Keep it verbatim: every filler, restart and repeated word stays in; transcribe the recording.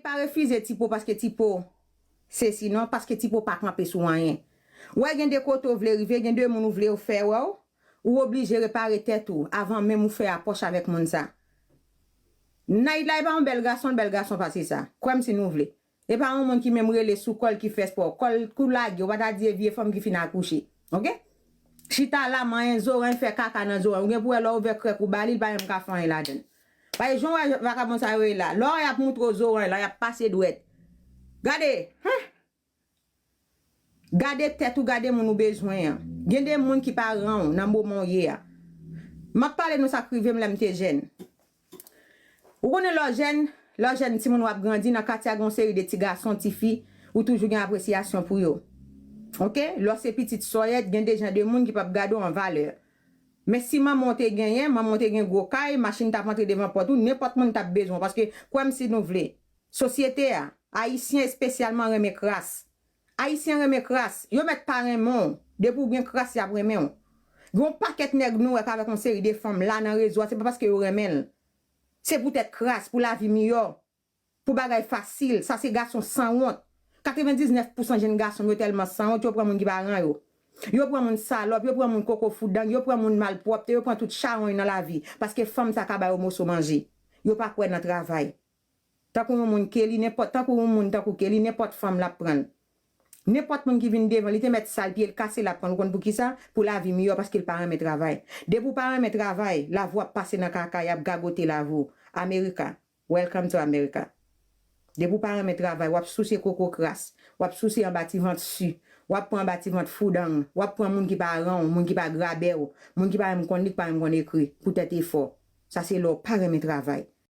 Pa refize Tipo paske Tipo sesi non, paske Tipo pa kanpe sou anyen. Wè gen de kote w vle rive, gen de moun ou vle yo fè wè w, ou oblije repare tèt ou avan menm ou fè apwòch avèk moun sa. Night la e pa yon bèl gason, l bèl gason pase sa. Kwè m si nou vle. E pa yon moun ki menm rele sou kò l ki fè spò. Kò l kou lage, ou pa ta di e vye fanm ki fin akouche. Oke? Chita la, manyen zoranj, fè kaka nan zoranj. Ou gen pou wè lè w ouvè krèk ou ba li, li pa menm ka fè anyen ladan l. Paske jan w wè vakabon sa yo ye la. Lè y ap moutre w zoranj la, y ap pase dwèt. Gade! Huh! Gade tèt ou, gade moun ou bezwen an. Gen de moun ki pa ran w nan moman w ye a. M ap pale nou sa k rive m lè m te jèn. Ou konnen lè w jèn, lè w jèn timoun w ap grandi nan katye a, gen yon seri de ti gason, ti fi, ou toujou gen apresyasyon pou yo. Oke? Lè w se pitit sòyèt, gen de jan de moun ki p ap gade w an valè. Men si manman w te genyen, manman w te gen gwo kay, machin t ap antre devan pòt ou, nenpòt moun t ap bezwen w. Paske, kwè m si nou vle, sosyete a, Ayisyen espesyalman renmen kras. Ayisyen renmen kras. Yo mèt pa renmen w. Depi w gen kras, y ap renmen w. Gen yon pakèt nèg nou wè k avèk yon seri de fanm la nan rezo a, se pa paske yo renmen l. Se poutèt kras, pou lavi miyò, pou bagay fasil. Sa se gason sanwont. Katrevendiznèf pousan jèn gason yo tèlman sanwont, yo pran moun ki pa ran yo. Yo pran moun salòp, yo pran moun koko foudang, yo pran moun malpwòpte, yo pran tout chawony nan lavi. Paske fanm sa ka ba yo moso manje. Yo pa kwè nan travay. Tankou yon moun Kelly, nenpòt, tankou yon moun tankou Kelly, nenpòt fanm l ap pran l. Nenpòt moun ki vin devan, li te mèt sal pye l, kase l ap pran l. Ou konn poukisa? Pou lavi miyò, paske l pa renmen travay. Depi w pa renmen travay, lavi w ap pase nan kaka, y ap gagote lavi w. America, welcome to America. Depi w pa renmen travay, w ap souse koko kras, w ap souse anba ti vant si, w ap pran anba ti vant foudang, w ap pran moun ki pa ran w, moun ki pa grabè w, moun ki pa menm konn li, ki pa menm konn ekri, poutèt efò. Sa se lè w pa renmen travay.